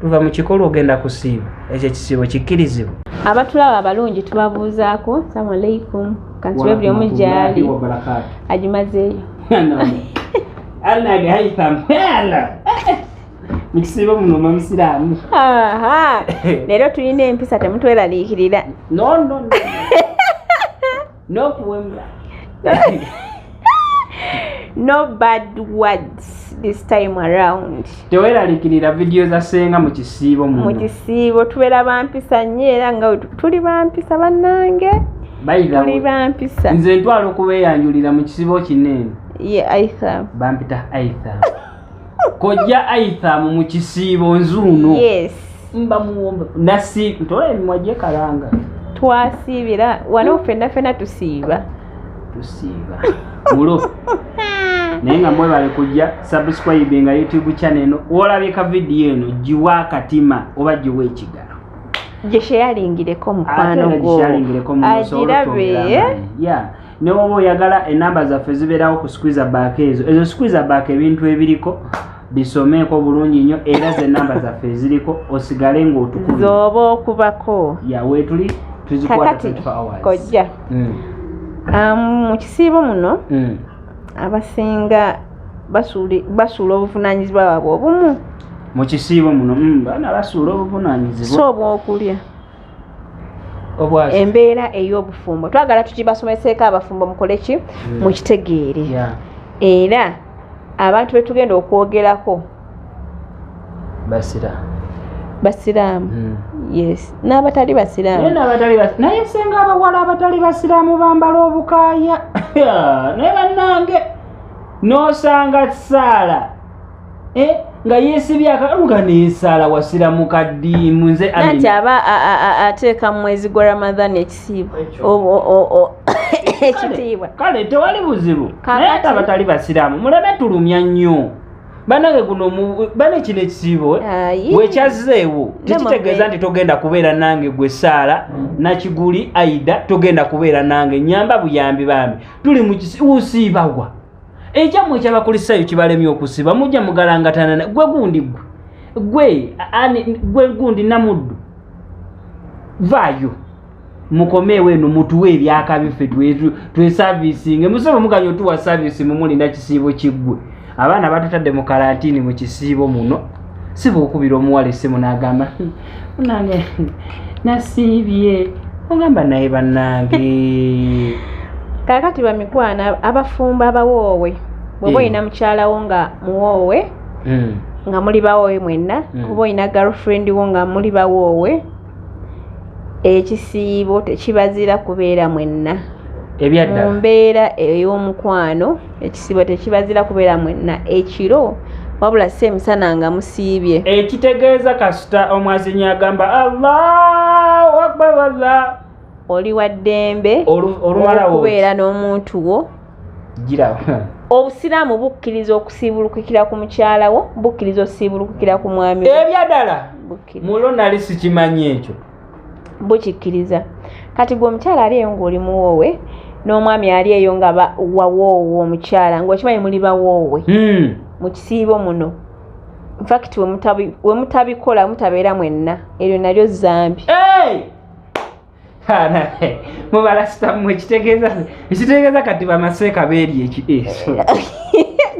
Tuva mu kikolwa ogenda kusiiba, ekyo ekisiibo kikkirizibwa? Abatulaba abalungi tubabuuzaako, assalamu alaikum. Kansibe buli omu gyali agimazeeyo. Alnage Haitham mu kisiibo muno omamusiraamu. Aha, leero tulina empisa, temutweraliikirira. No, no, no, n'okuwemula. No bad words this time around. Teweraliikirira, vidiyo za ssenga mu kisiibo mu muno. Kisiibo tubeera bampisa nnyo, era nga tuli bampisa bannange. By the tuli way, bampisa. Nze ntwala okubeeyanjulira mu kisiibo kino eno. Ye Aitha. Bampita Aitham, kojja Aitham mu kisiibo nzuuno. Mba muwombe nasi ntola emimwa gyekalanga. Twasiibira wano ffenna, ffenna tusiiba. Tusiiba mulo, naye nga mwebale kujja subscribe nga YouTube channel eno. Wolabika vidiyo eno, giwa akatima oba giwa ekigalo. Gyeshyalingireko Ate mukwano era gwo. gishalingireko muno osobole agirabe. okwongera amaanyi. Yeah. Ne woba oyagala, enamba zaffe zibeerawo ku squeezer back, ezo squeezer back, ebintu ebiriko bisomeeko bulungi nnyo, era ze namba zaffe eziriko osigale ng'otukubira. Z'oba okubako. Ya, weetuli tuzikwata Kakati 24 hours. Kojja, mu kisiibo muno abasinga basuula obuvunaanyizibwa bwabwe obumu. Mu kisiibo muno, baana basuula obuvunaanyizibwa. So obwokulya obwaki? Embeera ey'obufumbo twagala tukibasomeseeko, abafumbo mukole ki? Mukitegeere. Era abantu betugenda okwogerako basira basiraamu. Yes, n'abatali Naye basiraamu. Naye senga abawala abatali basiraamu bambala obukaaya, naye bannange n'osanga saala, eh, nga yeesibye akaluga neesaala wasiramuka ddiimu nze Amin. Nanti aba ateeka mu mwezi gwa Ramadhan ekisiibo Ekyo. Ekitiibwa. Kale tewali buzibu. Kakati- Naye ate abatali basiraamu muleme tulumya nnyo bannange. Guno bane kino ekisiibo, eh, Ayi. bwekyazzeewo tekitegeeza Namwe. nti togenda kubeera nange. Gwe Saala Nakiguli Aida, togenda kubeera nange, nyamba buyambi bambi. Tuli mu usiibawa ekyammwe ekyabakulisayo kibalemye okusiba, mujja mugalangatana. Gwe gundi, gwe ani, gwe gundi namuddu, vaayo mukomeewo eno mutuwe ebyakabi ffe twesavisinge. Musebe muganya otuwa savisi, mumulinda kisiibo kiggwe. Abaana batutadde mu karantini mu kisiibo muno. Si bwokubira omuwala essimu n'agamba, "Munange nasiibye," ogamba naye bannange. Kaakati bamikwano, abafumbo abawoowe, bw'oba olina mukyalawo nga muwoowe, nga muli bawoowe mwenna, oba olina girlfriend wo nga muli bawoowe, ekisiibo tekibazira kubeera mwenna mu Ebyaddala. mbeera ey'omukwano. Ekisiibo tekibazira kubeera mwenna ekiro, wabula si emisana nga musiibye. Ekitegeeza kasita omwazinyi agamba "Allahu akbar Allah", Oli wa ddembe olumalawo okubeera n'omuntu wo. Giraba. Obusiraamu bukkiriza okusiibulukukira ku mukyala wo, bukkiriza okusiibulukukira ku mwami wo. Ebyaddala. Bukkiriza. Mulo nali sikimanyi ekyo. Bukikkiriza. Kati gwe omukyala ali eyo ng'oli muwoowe n'omwami ali eyo nga wawoowe omukyala, ng'okimanyi muli bawoowe, mu kisiibo muno, infact we mutabikola mutabeera mwenna, eryo nalyo zambi. Hey! Mubalasitamu ekitegeeza kati bamaseeka beeri eki sorry.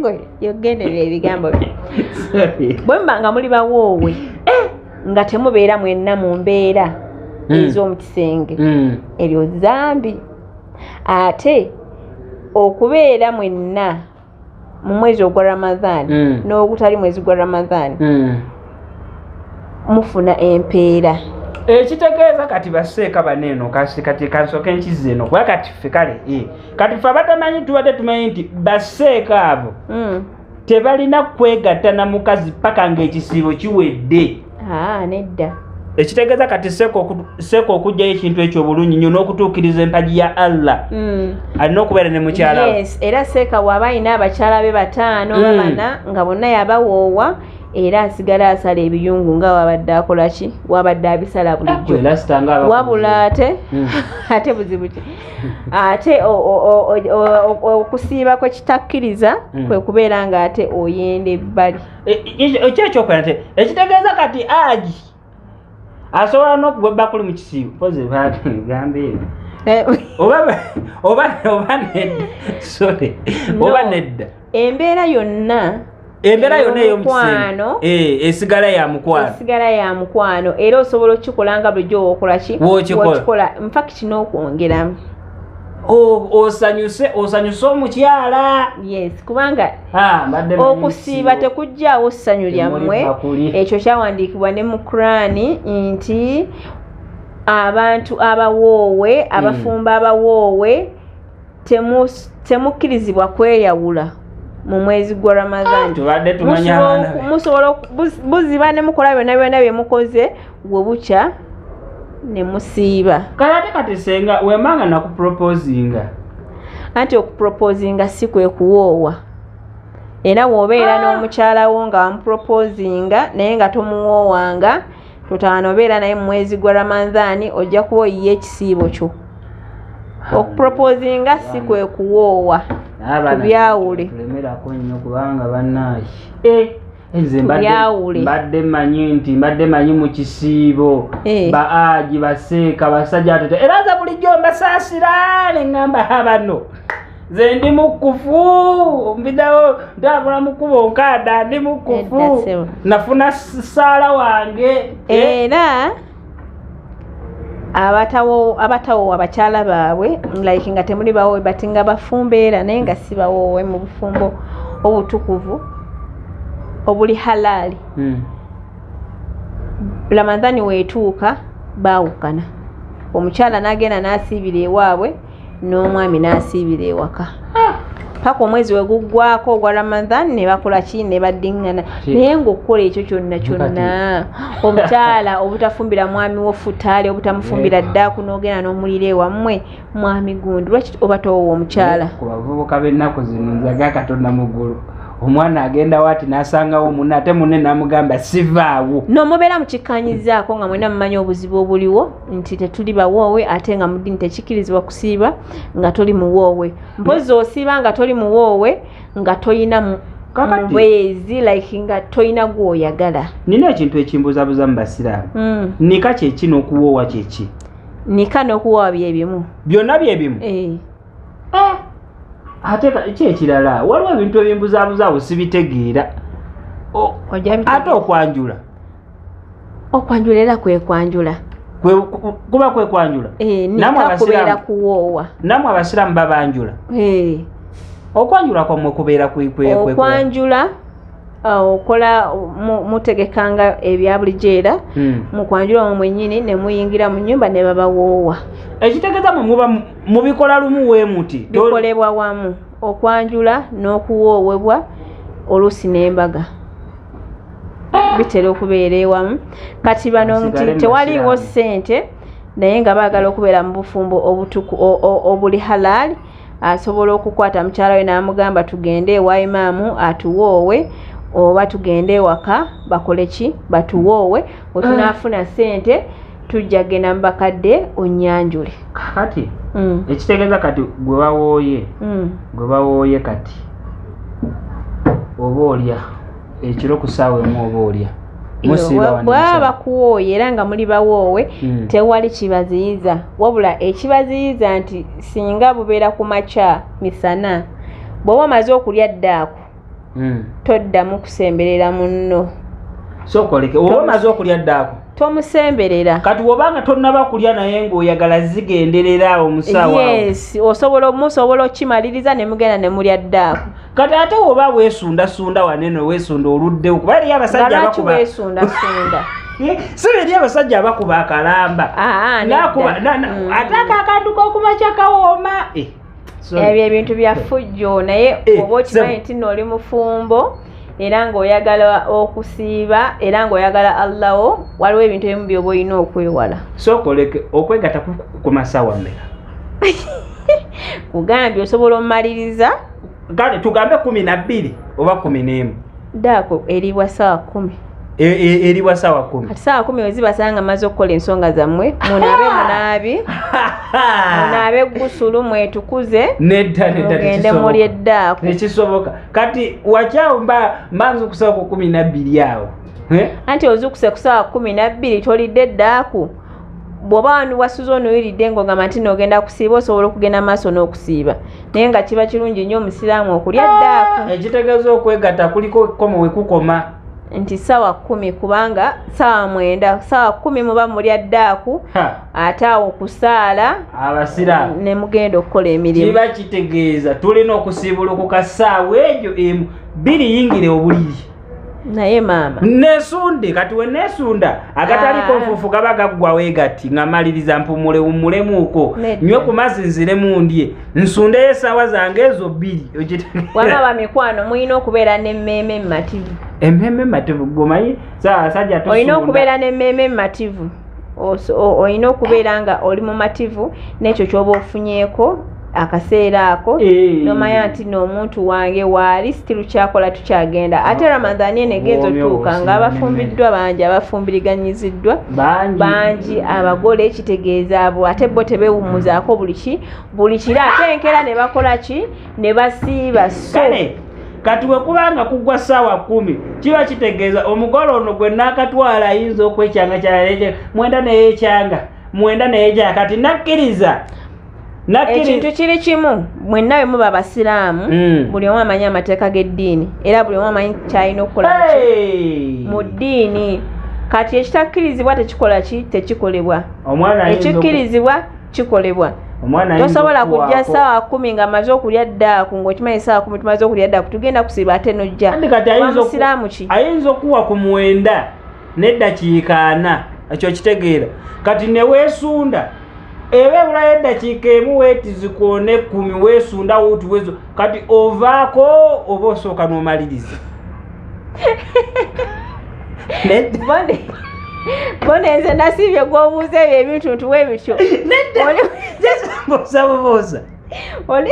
Gwe, yogenderera ebigambo byo. Sorry. Bwe muba nga muli bawoowe nga temubeera mwenna mu mbeera ez'omu kisenge, eryo zambi. Ate okubeera mwenna mu mwezi ogwa Ramadhan n'ogutali mwezi gwa Ramadhan, mufuna empeera. Ekitegeeza kati baseeka baneeno kasi kati kansooke nkiza eno, kuba kati ffe kale, kati ffe abatamanyi tubadde tumanyi nti baseeka abo tebalina kwegatta na mukazi paka ng'ekisiibo kiwedde. Aa, nedda. Ekitegeeza kati seeka okuggyayo ekintu ekyo obulungi nnyo n'okutuukiriza empagi ya Allah, alina okubeera ne mukyala we. Yes, era seeka bw'aba alina abakyala be bataano oba bana nga bonna yabawoowa. Era asigala asala ebiyungu nga wabadde akola ki, wabadde abisala bulijjo. Wabula ate ate buzibu ki, ate okusiiba kwe kitakkiriza kwe kubeera nga ate oyenda ebbali. Ekyekyokola nte ekitegeeza kati aji asobola n'okugwa ebbakuli mu kisiibo mpozi gambe oba nedda, sorry, oba nedda. Embeera yonna ey'omukwano esigala ya mukwano, esigala ya mukwano, era osobola okukikola nga bulijjo w'okola ki, w'okikola. In fact n'okwongeramu osanyuse omukyala. Yes, kubanga okusiiba tekujjaawo ssanyu lyammwe. Ekyo kyawandiikibwa ne mu Kurani nti abantu abawoowe, abafumbo abawoowe temukkirizibwa kweyawula mu mwezi gwa Ramadhan. Musobola buziba ne mukola byonna byonna bye mukoze, gwe bukya ne musiiba. Kale ate kati senga wemanga nakuproposinga, anti okuproposinga si kwe kuwoowa. Era w'obeera n'omukyala wo nga wamuproposinga naye nga tomuwoowanga, totaano obeera naye mu mwezi gwa Ramadhan, ojja kuba oyiye ekisiibo kyo. Okuproposinga si kwe kuwoowa, tubyawule. Tulemerako nnyo kubanga bannaaye nze mbadde mmanyi nti mbadde manyi mu kisiibo ba aji baseeka basajja atete, era nze bulijjo mbasaasira ne ŋŋamba bano nze ndi mukufu, mbidawo ntambula mu kkubo nkaada ndi mukufu, nafuna ssaala wange. Era abatawo abakyala baabwe like nga temuli bawoowe bati nga bafumbeera naye nga si bawoowe mu bufumbo obutukuvu obuli halaali. Ramadhani weetuuka baawukana, omukyala n'agenda n'asiibira ewaabwe n'omwami n'asiibira ewaka paka omwezi we guggwako ogwa Ramadhan ne bakola ki, ne baddiŋŋana. Naye ng'okukola ekyo kyonna kyonna, omukyala obutafumbira mwami wo futaali, obutamufumbira ddaaku, n'ogenda n'omulira ewammwe mwami gundi, lwaki oba towoowa omukyala? Ku bavubuka b'ennaku zino nzaga Katonda mu ggulu, omwana agenda waati n'asangawo munne ate munne n'amugamba sivaawo. No, mubeera mukikkanyizaako nga mwenna mumanyi obuzibu obuliwo nti tetuli bawoowe, ate nga mu ddiini tekikkirizibwa kusiiba nga toli muwoowe. Mpozi osiiba nga toli muwoowe nga toyina mubeezi, like nga toyina gw'oyagala. Nina ekintu ekimbuzabuza mu basiraamu. Nika kyeki n'okuwoowa kyeki? Nika n'okuwoowa bye bimu. Byonna bye bimu? Ate ki ekirala, waliwo ebintu ebimbuzaabuza sibitegeera. Ate okwanjula, okwanjula era kwe kwanjula, kuba kwe kwanjula. Nika kubeera kuwoowa. Nammwe abasiraamu babanjula. Okwanjula kwammwe kubeera okwanjula okola mutegekanga ebya bulijjo, era mukwanjula mwe mwennyini ne muyingira mu nnyumba ne babawoowa. Ekitegeeza mwe muba mubikola lumu weemuti, bikolebwa wamu, okwanjula n'okuwoowebwa oluusi n'embaga bitera okubeera ewamu. Kati bano nti tewaliiwo ssente naye nga baagala okubeera mu bufumbo obutuku obuli halaali, asobola okukwata mukyala we n'amugamba tugende ewa imaamu atuwoowe, oba tugende ewaka bakole ki, batuwoowe, bwe tunaafuna ssente tujja genda mu bakadde onnyanjule. Kati ekitegeeza kati gwe bawooye, gwe bawooye kati oba olya ekiro ku ssaawa emu oba olya bwaba bakuwooye era nga muli bawoowe, tewali kibaziyiza. Wabula ekibaziyiza nti singa bubeera ku makya misana, bw'oba omaze okulya ddaako toddamu kusemberera munno. Sookoleke oba omaze okulya ddaako tomusemberera. Kati wobanga tonnaba kulya naye ng'oyagala zigenderera omusawo. Yes, osobola musobola okimaliriza ne mugenda ne mulya ddaako. Kati ate woba weesundasunda wanene, weesunda oluddewo, kuba eriyo abasajja abakuba weesundasunda. Si eri abasajja abakuba akalamba ate ako akantu k'okumakya kawooma. Ebyo ebintu bya ffujjo, naye oba okimanyi nti nno oli mufumbo era ng'oyagala okusiiba era ng'oyagala Allaho, waliwo ebintu ebimu by'oba olina okwewala. Sookoleke okwegatta ku masawa mmeka? Kugambye osobola omumaliriza kale tugambe 12 oba 11. Ddaako eribwa ssaawa 10. Eribwa ssaawa 10. Kati ssaawa 10 wezibasanga maze okukola ensonga zammwe, munaabe munaabi, munaabe gusulu, mwetukuze, nedda mugende mulye eddaako. Tekisoboka. Kati wakyawo mbanza okusaba ku 12 awo. Anti ozukuse ku ssaawa 12 tolidde eddaako. Bw'oba wasuze onuyiridde ng'ogamba nti n'ogenda kusiiba, osobola okugenda maaso n'okusiiba, naye nga kiba kirungi nnyo omusiraamu okulya ddaako. Ekitegeeza okwegatta kuliko ekkomo we kukoma. Nti ssaawa 10, kubanga ssaawa 9, ssaawa 10 muba mulya ddaaku, ate awo kusaala abasiraamu ne mugenda okukola emirimu. Kiba kitegeeza tulina okusiibulukuka ssaawa egyo emu 2 yingire obuliri. Naye maama nesunde. Kati we nesunda agataliko nfuufu gaba gaggwa weegati, nga maliriza mpumule wummulemuuko, nywe ku mazzi nziremu ndye, nsundeyo essaawa zange ezo 2. Wama bamikwano mulina okubeera n'emmeeme emmativu. Emmeeme emmativu gwomanyi saasajja tosunda. Olina okubeera n'emmeeme emmativu, olina okubeera nga oli mumativu n'ekyo ky'oba ofunyeeko akaseera ako, nomanya nti n'omuntu wange waali sitiru kyakola tukyagenda. Ate Ramadhani eno egenza otuuka nga abafumbiddwa bangi, abafumbiriganyiziddwa bangi, abagole kitegeeza abo ate bo tebeewummuzaako buli kiro, ate enkeera ne bakola ki, ne basiiba. So kati we kubanga kuggwa ssaawa 10 kiba kitegeeza omugole ono gwe naakatwala ayinza okwekyanga kyala mwenda neyekyanga, mwenda neyekyanga. Kati nakkiriza ekintu kiri kimu, mwenna bwe muba abasiraamu, buli omu amanyi amateeka g'eddiini, era buli omu amanyi ky'alina okukola mu ddiini. Kati ekitakkirizibwa tekikola ki, tekikolebwa. Ekikkirizibwa kikolebwa. Tosobola kujja ssaawa 10 nga maze okulya ddaaku, ng'okimanyi ssaawa 10 tumaze okulya ddaaku tugenda kusiiba, ate n'ojja. Musiraamu ki? Ayinza okuwa ku 9 n'eddakiika 4, ekyo kitegeera. Kati ne weesunda eba ebulayo eddakiika emu weetizikoone 10, weesunda wuuti weezo. Kati ovaako oba osooka n'omaliriza. Bone nze nasiibye gw'obuuza ebyo ebintu ntuwe bityo. Nedda, buuza. Oli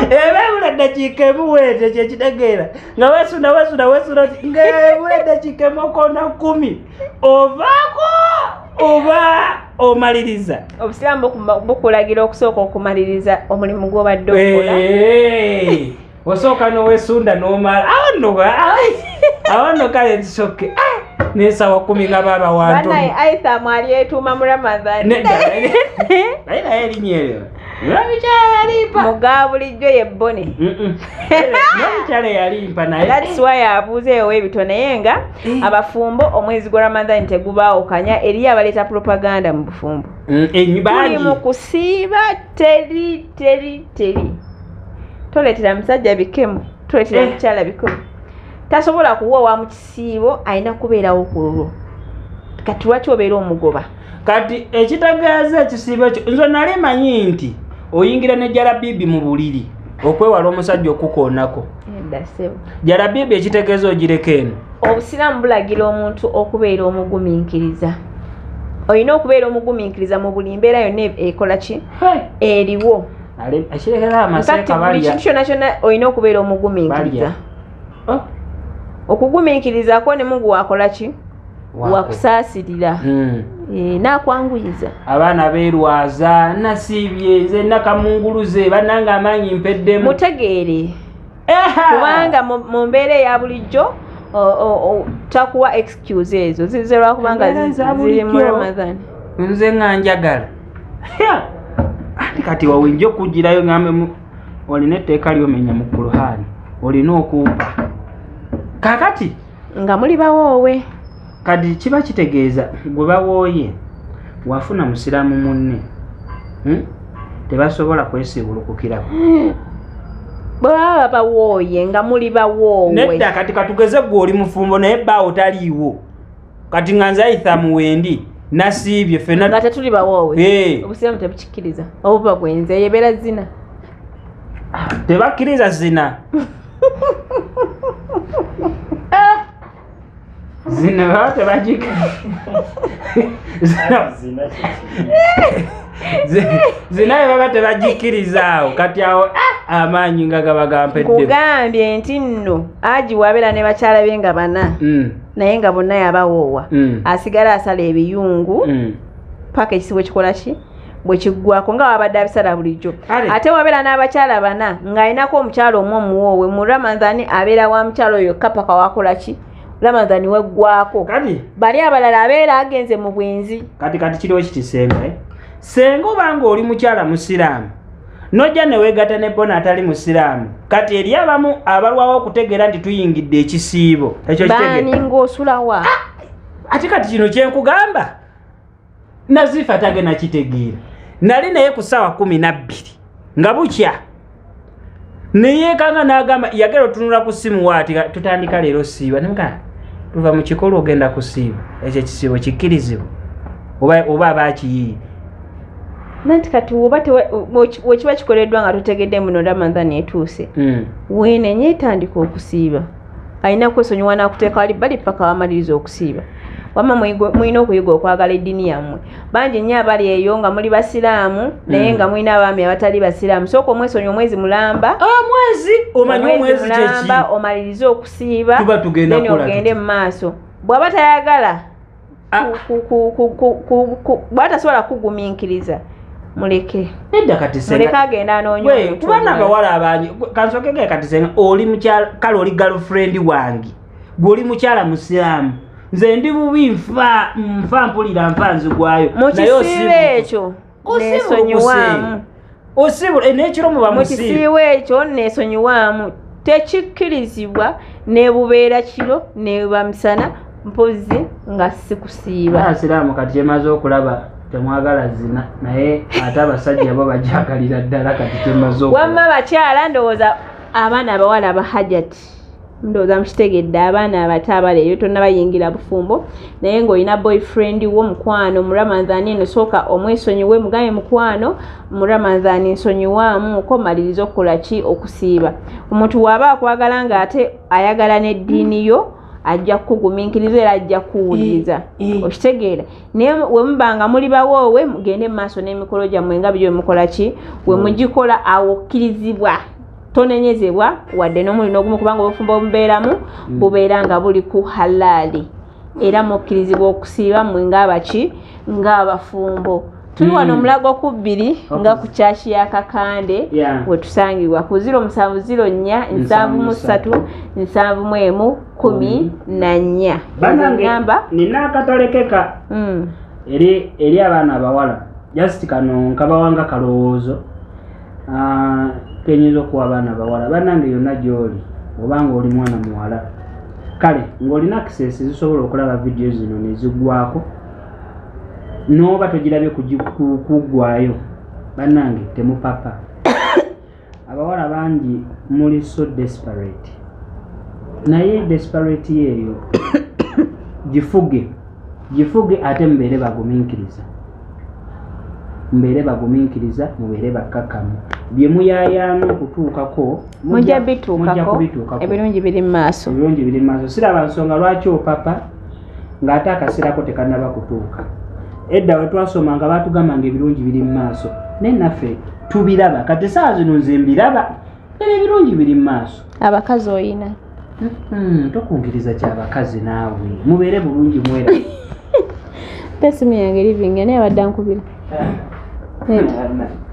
eba ebula eddakiika emu weete, kyekitegeera nga weesunda weesunda weesunda nga ebula eddakiika emu okoona 10, ovaako oba omaliriza. Obusiraamu bukulagira okusooka okumaliriza omulimu gw'obadde okola. Osooka n'owesunda n'omala. Awo nno kale nsoke n'essaawa 10 nga baaba wantono. Bannaye Aitha mwali etuuma mu Ramadhan. Naye naye erinnya eryo n'omukyala yalimpa. Muga bulijjo ye Bbone. N'omukyala yalimpa naye. That's why abuuza eyo ebito, naye nga abafumbo omwezi gwa Ramadhan tegubaawukanya, eriyo abaleeta propaganda mu bufumbo. Tuli mu kusiiba teri teri teri. Toleetera musajja bikemu, toleetera mukyala bikemu. Tasobola kuwoowa mu kisiibo, alina kubeerawo ku lulwo. Kati lwaki obeera omugoba? Kati ekitegeeza ekisiibo ekyo, nze nali manyi nti oyingira ne jalabibi mu buliri okwewala omusajja okukoonako. Jalabibi ekitegeeza ogireka eno. Obusiraamu bulagira omuntu okubeera omugumiikiriza. Olina okubeera omugumiikiriza mu buli mbeera yonna ekola ki eriwo. Buli kintu kyonna kyonna olina okubeera omugumiikiriza. Okugumiikirizako ne Mungu wakola ki, wakusaasirira, n'akwanguyiza. Abaana beerwaza, nasiibye nze nakamunguluze, bannange amaanyi mpeddemu. Mutegeere kubanga mu mbeera eya bulijjo takuwa excuse ezo zize lwakubanga ziri mu Ramadhan. Nze nga njagala ati kati wawe nja okugirayo ngambe olina etteeka ly'omenya mu Kuluhaani, olina okumpa. Kaakati nga muli bawoowe. Kati kiba kitegeeza gwe bawooye wafuna musiraamu munne, tebasobola kwesiibulukukirako. Baba bawooye nga muli bawoowe. Nedda, kati katugeze gwe oli mufumbo naye bbaawo taliiwo. Kati nga nze Aitha wendi nasiibye ffenna nga tetuli bawoowe. Obusiraamu tebukikkiriza, obuba bwenzi ebeera zina. Tebakkiriza zina. Zina baba tebagika. Zina baba tebagikkiriza awo. Kati awo Amaanyi nga gaba gampedde. Nkugambye nti nno Haji wabeera ne bakyala be nga bana, naye nga bonna yabawoowa, asigala asala ebiyungu paka ekisibo kikola ki bwe kiggwako, nga wabadde abisala bulijjo. Ate wabeera n'abakyala bana ng'alinako omukyala omu omuwoowe, mu Ramadhani abeera wa mukyala oyo yokka paka wakola ki, Ramadhani weggwako. Bali abalala abeera agenze mu bwenzi. Kati kiriwo kiti, senga, eh? Senga obanga oli mukyala musiraamu nojja neweegatta ne bona atali musiraamu, kati eri abamu abalwawo okutegeera nti tuyingidde ekisiibo ekyo. Baani ng'osulawa? Ate kati kino kyenkugamba, Nazifa tagenda kitegeera. Nali naye ku ssaawa 12 nga bukya, neyeekanga n'agamba yagera otunula ku ssimu waati, tutandika leero siiba. Nemugaa tuva mu kikolwa ogenda kusiiba, ekyo ekisiibo kikkirizibwa oba aba akiyiiye? Nanti kati oba wekiba kikoleddwa nga totegedde muno Ramadhani etuuse, weenenye, etandika okusiiba. Alina kwesonyiwa nakuteeka wali bali paka wamaliriza okusiiba. Wamma mulina okuyiga okwagala eddiini yammwe. Bangi nnyo abali eyo nga muli basiraamu, naye nga mulina abaami abatali basiraamu. Sooka omwesonyi omwezi mulamba. Omwezi, omanyi omwezi kyeki? Mulamba, omalirize okusiiba. Tuba tugenda then kukola ogende tuti. Mu maaso. Bw'aba tayagala Ah. bw'aba tasobola kugumiikiriza, muleke. Nedda, kati senga Muleke agenda anoonya Gwe, omuntu kubanga omulala. abawala abangi, kansooke kati senga oli mukyala, kale oli girlfriend wange, gwe oli mukyala musiraamu, nze ndi bubi, nfa nfa mpulira nfa nzigwayo. Mu Naye kisiibo ekyo nesonyiwaamu. Osibula n'ekiro muba Mu musiibo. kisiibo ekyo nesonyiwaamu, tekikkirizibwa nebubeera kiro nebuba misana, mpozi nga sikusiiba. Abasiraamu kati kyemaze okulaba, temwagala zina, naye ate abasajja bo bajagalira ddala. Kati kyemaze Wamma okulaba bakyala, ndowooza abaana abawala ba Hajati, ndowooza mukitegedde. Abaana abato abali eyo, tonnabayingira bufumbo, naye ng'olina boyfriend wo, mukwano, mu Ramadhani eno sooka omwesonyiwe. Mugambe, "Mukwano, mu Ramadhani nsonyiwaamu ko maliriza okukola ki, okusiiba." Omuntu bw'aba akwagala ng'ate ayagala n'eddiini yo, ajja kukugumiikiriza era ajja kukuwuliriza. Okitegeera? Naye we muba nga muli bawoowe, mugende mu maaso n'emikolo gyammwe nga biri wemukola ki, we mugikola. Awo okkirizibwa, tonenyezebwa wadde n'omuli n'ogumu, kubanga obufumbo obubeeramu bubeera nga buli ku halaali, era mukkirizibwa okusiiba mmwe ng'abaki, ng'abafumbo. Tuli wano Mulago ku bbiri nga ku kyaki ya Kakande, wetusangibwa ku 0704 73 71 14. Bannange, Namba. Nina akatalekeka eri abaana abawala. Just kano nkabawanga kalowoozo. Ah, kenyinza okuwa abaana abawala. Bannange, yonna gy'oli, obanga oli mwana muwala, kale ng'olina access zisobola okulaba vidiyo zino nezigwako, n'oba togirabye kuggwayo, bannange temupapa. Abawala bangi muli so desperate, naye desperate yeeyo gifuge, gifuge, ate mubeere bagumiikiriza, mubeere bagumiikiriza, mubeere bakkakkamu. Bye muyaayaana okutuukako mujja mujja bituukako. Kubituukako. Ebirungi biri mu maaso. Ebirungi biri mu maaso. Siraba nsonga lwaki opapa ng'ate akaseerako tekannaba kutuuka. Edda we twasoma nga baatugamba nga ebirungi biri mu maaso, naye naffe tubiraba. Kati saawa zino nze mbiraba era ebirungi biri mu maaso. Abakazi oyina. Tokunkiriza kyabakazi naawe, mubeere bulungi mwera. Esimu yange livinga, naye abadde ankubira. Nedda.